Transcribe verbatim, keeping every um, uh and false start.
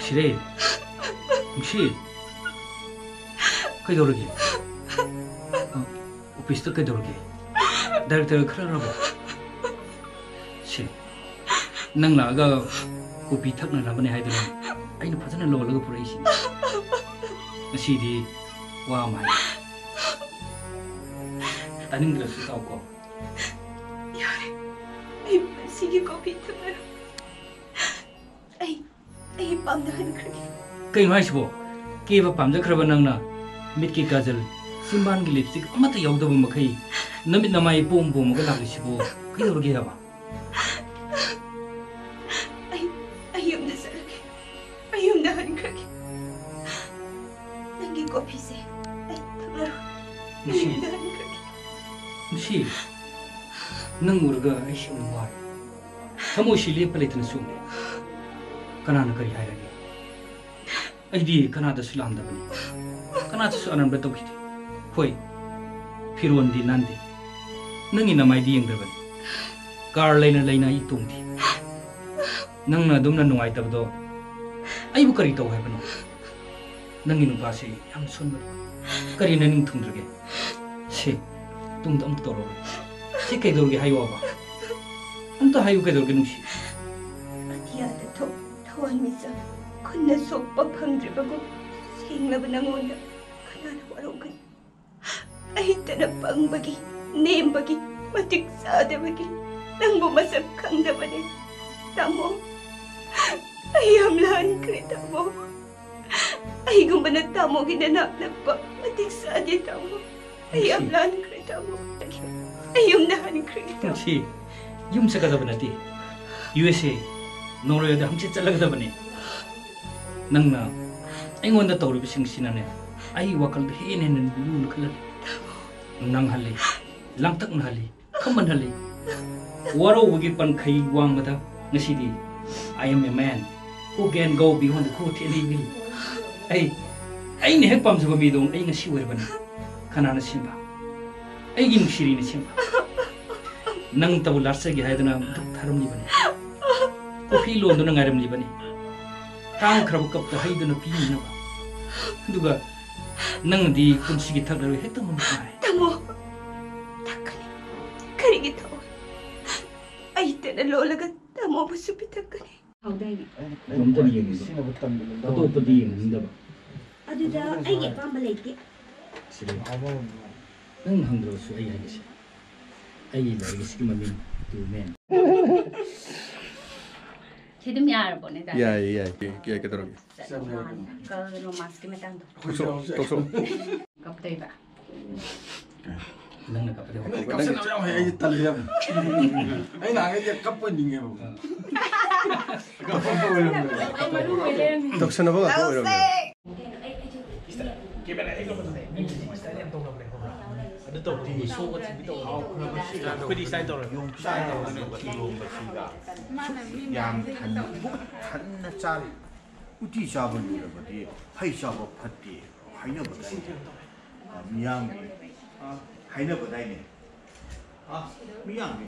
ꯁꯤꯔꯦ꯫ ꯅꯨꯡꯁꯤ꯫ ꯀꯩꯗꯧꯔꯒꯦ? ꯑ, ꯑꯣꯐꯤꯁꯇ ꯀꯩꯗꯧꯔꯒꯦ? ꯗꯥꯏꯔꯦꯛꯇꯔꯒ ꯈꯠꯅꯔꯕꯣ? ꯁꯤ, ꯅꯪ ꯂꯥꯛꯑꯒ ꯀꯣꯐꯤ ꯊꯛꯅꯅꯕꯅꯦ ꯍꯥꯏꯗꯨꯅ ꯑꯩꯅ ꯐꯖꯅ ꯂꯣꯜꯂꯒ ꯄꯨꯔꯛꯏꯁꯤꯅꯤ꯫ ꯉꯁꯤꯗꯤ ꯋꯥ ꯑꯃ ꯍꯥꯏꯒꯦ꯫ ꯇꯥꯅꯤꯡꯗ꯭ꯔꯁꯨ ꯇꯥꯎꯀꯣ꯫ ꯌꯥꯔꯦ, ꯑꯩ ꯄꯨꯟꯁꯤꯒꯤ ꯀꯣꯐꯤ ꯊꯛꯂꯔꯣꯏ꯫ ꯑꯩ, ꯑꯩ ꯄꯥꯝꯗ ꯍꯟꯈ꯭ꯔꯒꯦ꯫ ꯀꯩꯅꯣ ꯍꯥꯏꯁꯤꯕꯣ? ꯀꯦꯕ ꯄꯥꯝꯖꯈ꯭ꯔꯕ ꯅꯪꯅ ꯃꯤꯠꯀꯤ ꯀꯥꯖꯜ, ꯆꯤꯝꯕꯥꯟꯒꯤ ꯂꯤꯞꯁꯇꯤꯛ ꯑꯃꯠꯇ ꯌꯥꯎꯗꯕ ꯃꯈꯩ ꯅꯃꯤꯠ ꯅꯃꯥꯏ ꯄꯣꯝ ꯄꯣꯝꯃꯒ ꯂꯥꯛꯂꯤꯁꯤꯕꯨ ꯀꯩꯗꯧꯔꯒꯦ ꯍꯥꯏꯕ? ꯑꯩ, ꯑꯩ ꯌꯨꯝꯗ ꯆꯠꯂꯒꯦ꯫ ꯑꯩ ꯌꯨꯝꯗ ꯍꯟꯈ꯭ꯔꯒꯦ꯫ ꯅꯪꯒꯤ ꯀꯣꯐꯤꯁꯦ ꯑꯩ ꯊꯛꯂꯔꯣꯏ꯫ ꯑꯩ ꯅꯨꯡꯁꯤ꯫ ꯌꯨꯝꯗ ꯍꯟꯈ꯭ꯔꯒꯦ꯫ ꯅꯨꯡꯁꯤ, ꯅꯪ ꯎꯔꯒ ꯑꯩꯁꯦ ꯑꯃꯨꯛ ꯋꯥꯔꯦ꯫ ꯊꯃꯣꯏꯁꯤ ꯂꯦꯞꯄ ꯂꯩꯇꯅ ꯆꯣꯛꯂꯦ꯫ ꯀꯅꯥꯅ ꯀꯔꯤ ꯍꯥꯏꯔꯒꯦ? ꯑꯩꯗꯤ ꯀꯅꯥꯗꯁꯨ ꯂꯥꯟꯗꯕꯅꯤ, ꯀꯅꯥꯗꯁꯨ ꯑꯔꯥꯟꯕ ꯇꯧꯈꯤꯗꯦ꯫ ꯍꯣꯏ, ꯐꯤꯔꯣꯟꯗꯤ ꯅꯥꯟꯗꯦ, ꯅꯪꯒꯤ ꯅꯃꯥꯏꯗꯤ ꯌꯦꯡꯗ꯭ꯔꯕꯅꯤ, ꯀꯥꯔ ꯂꯩꯅ ꯂꯩꯅ ꯑꯩ ꯇꯣꯡꯗꯦ꯫ ꯅꯪꯅ ꯑꯗꯨꯝꯅ ꯅꯨꯡꯉꯥꯏꯇꯕꯗꯣ ꯑꯩꯕꯨ ꯀꯔꯤ ꯇꯧ ꯍꯥꯏꯕꯅꯣ? ꯅꯪꯒꯤ ꯅꯨꯄꯥꯁꯤ ꯌꯥꯝ ꯁꯣꯟꯕꯅꯤ꯫ ꯀꯔꯤ ꯅꯅꯤꯡ ꯊꯨꯡꯗ꯭ꯔꯒꯦ? ꯁꯤ, ꯇꯨꯡꯗ ꯑꯃꯨꯛ ꯇꯧꯔꯔꯣꯏ꯫ ꯁꯤ ꯀꯩꯗꯧꯔꯒꯦ ꯍꯥꯏꯌꯣꯕ? ꯑꯝꯇ ꯍꯥꯏꯌꯨ, ꯀꯩꯗꯧꯔꯒꯦ ꯅꯨꯡꯁꯤ? ꯑꯇꯤꯌꯥꯗ ꯊꯣꯛ ꯊꯋꯥꯟꯃꯤꯆꯥꯛ, ꯈꯨꯟꯅ ꯁꯣꯛꯄ ꯐꯪꯗ꯭ꯔꯤꯕꯒꯨꯝ ꯁꯦꯡꯂꯕ ꯅꯉꯣꯟꯗ ꯀꯅꯥꯅ ꯋꯥꯔꯧꯒꯅꯤ? ꯑꯩꯇꯅ ꯄꯪꯕꯒꯤ, ꯅꯦꯝꯕꯒꯤ, ꯃꯇꯤꯛ ꯆꯥꯗꯕꯒꯤ ꯅꯪꯕꯨ ꯃꯁꯛ ꯈꯪꯗꯕꯅꯦ꯫ ꯇꯥꯃꯣ, ꯑꯩ ꯌꯥꯝ ꯂꯥꯟꯈ꯭ꯔꯦ, ꯇꯥꯃꯣ꯫ ꯑꯩꯒꯨꯝꯕꯅ ꯇꯥꯃꯣꯒꯤ ꯅꯅꯥꯛ ꯅꯛꯄ ꯃꯇꯤꯛ ꯆꯥꯗꯦ, ꯇꯥꯃꯣ꯫ ꯑꯩ ꯌꯥꯝ ꯅꯨꯡꯁꯤ꯫ ꯂꯥꯟꯈ꯭ꯔꯦ, ꯇꯥꯃꯣ꯫ ꯑꯩ ꯌꯨꯝꯗ ꯍꯟꯈ꯭ꯔꯒꯦ, ꯇꯥꯃꯣ꯫ ꯅꯨꯡꯁꯤ, ꯌꯨꯝ ꯆꯠꯀꯗꯕ ꯅꯠꯇꯦ꯫ ꯌꯨ ꯑꯦꯁ ꯑꯦ, ꯅꯣꯔꯋꯦꯗ ꯍꯪꯆꯤꯠ ꯆꯠꯂꯒꯗꯕꯅꯦ꯫ ꯅꯪꯅ ꯑꯩꯉꯣꯟꯗ ꯇꯧꯔꯤꯕꯁꯤꯡꯁꯤꯅꯅꯦ, ꯑꯩ ꯋꯥꯈꯜꯗ ꯍꯦꯟꯅ ꯍꯦꯟꯅ ꯂꯨꯅ ꯈꯜꯍꯜꯂꯤ, ꯅꯪꯍꯜꯂꯤ, ꯂꯥꯡꯇꯛꯅꯍꯜꯂꯤ, ꯈꯝꯕꯟꯍꯜꯂꯤ꯫ ꯋꯥꯔꯧꯕꯒꯤ ꯄꯟꯈꯩ ꯋꯥꯡꯃꯗ ꯉꯁꯤꯗꯤ I am a man who can go beyond the court any will. ꯑꯩ, ꯑꯩꯅ ꯍꯦꯛ ꯄꯥꯝꯖꯕ ꯃꯤꯗꯣ ꯑꯩ ꯉꯁꯤ ꯑꯣꯏꯔꯕꯅꯤ꯫ ꯀꯅꯥꯅ ꯁꯦꯝꯕ? ꯑꯩꯒꯤ ꯅꯨꯡꯁꯤꯔꯤꯅ ꯁꯦꯝꯕ꯫ ꯅꯪꯇꯕꯨ ꯂꯥꯠꯆꯒꯦ ꯍꯥꯏꯗꯨꯅ ꯙꯨꯛ ꯊꯥꯔꯝꯂꯤꯕꯅꯤ꯫ ꯀꯣꯐꯤ ꯂꯣꯟꯗꯨꯅ ꯉꯥꯏꯔꯝꯂꯤꯕꯅꯤ꯫ ꯇꯥꯡꯈ꯭ꯔꯕ ꯀꯞꯇ ꯍꯩꯗꯨꯅ ꯄꯤꯅꯕ꯫ ꯑꯗꯨꯒ ꯅꯪꯅꯗꯤ ꯄꯨꯟꯁꯤꯒꯤ ꯊꯛꯂꯔꯣꯏ, ꯍꯦꯛꯇ ꯃꯃꯤꯠ ꯅꯥꯏ꯫ ꯇꯥꯃꯣ, ꯊꯛꯀꯅꯤ꯫ ꯀꯔꯤꯒꯤ ꯊꯛꯑꯣꯏ? ꯑꯩꯇꯅ ꯂꯣꯜꯂꯒ ꯇꯥꯃꯣꯕꯨꯁꯨ ꯄꯤꯊꯛꯀꯅꯤ꯫ ꯍꯥꯎꯗꯥꯏꯅꯦ? ꯑꯗꯨꯝꯇ ꯌꯦꯡꯅꯤꯡꯕ꯫ ꯑꯇꯣꯞꯄꯗꯤ ꯌꯦꯡꯅꯤꯡꯗꯕ꯫ ꯑꯗꯨꯗ ꯑꯩꯒꯤ ꯑꯄꯥꯝꯕ ꯂꯩꯇꯦ꯫ ꯁꯤꯗꯤ ꯅꯪ ꯍꯪꯗ꯭ꯔꯕꯁꯨ ꯑꯩ ꯍꯥꯏꯒꯦꯁꯦ꯫ ꯑꯩꯒꯤ ꯂꯥꯏꯔꯤꯛꯁꯤꯒꯤ ꯃꯃꯤꯡ ꯇꯨ ꯃꯦꯟ꯫ ꯁꯤ ꯑꯗꯨꯝ ꯌꯥꯔꯕꯣꯅꯦ, ꯗꯥ? ꯌꯥꯏꯌꯦ, ꯌꯥꯏꯌꯦ꯫ ꯀꯦ-, ꯀꯦ-, ꯀꯩꯗꯧꯔꯒꯦ? ꯀ-, ꯔꯣꯃꯥꯟꯁꯀꯤ ꯃꯇꯥꯡꯗꯣ꯫ ꯇꯣꯛꯁꯣ, ꯇꯣꯛꯁꯣ꯫ ꯀꯞꯇꯣꯏꯕ꯫ ꯅꯪꯅ ꯀꯞꯄꯗꯤ ꯍꯧꯔꯛꯑꯣ꯫ ꯀꯞꯁꯟꯅꯕ ꯌꯥꯝ ꯍꯩ, ꯑꯩꯗꯤ ꯇꯜꯂꯤ ꯌꯥꯝ꯫ ꯑꯩ ꯅꯍꯥꯟꯒꯩꯗꯤ ꯀꯞꯄ ꯑꯣꯏꯅꯤꯡꯉꯦꯕ꯫ ꯀꯞꯄ ꯑꯣꯏꯔꯝꯗ꯭ꯔꯦ꯫ ꯇꯧꯁꯟꯅꯕ ꯉꯥꯛꯇ ꯑꯣꯏꯔꯝꯃꯦ꯫ ꯑꯗꯨ ꯇꯧꯕꯗꯤ ꯁꯣꯛꯑ ꯊꯤꯟꯕꯤ ꯇꯧꯕ꯫ ꯑꯩꯈꯣꯏꯗꯤ ꯁꯨꯃꯥꯏꯅ ꯇꯧꯔꯦ꯫ ꯌꯣꯡꯆꯥꯛ ꯇꯧꯔꯒ ꯏꯔꯣꯝꯕꯁꯤꯒ ꯌꯥꯝ ꯊꯟꯅ, ꯄꯨꯛ ꯊꯟꯅ ꯆꯥꯔꯤ꯫ ꯎꯇꯤ ꯆꯥꯕ ꯂꯣꯏꯔꯕꯗꯤ ꯍꯩ ꯆꯥꯕ ꯐꯠꯇꯦ ꯍꯥꯏꯅꯕꯗꯥꯏꯅꯦ? ꯃꯤꯌꯥꯝꯒꯤ ꯍꯥꯏꯅꯕꯗꯥꯏꯅꯦ? ꯃꯤꯌꯥꯝꯒꯤ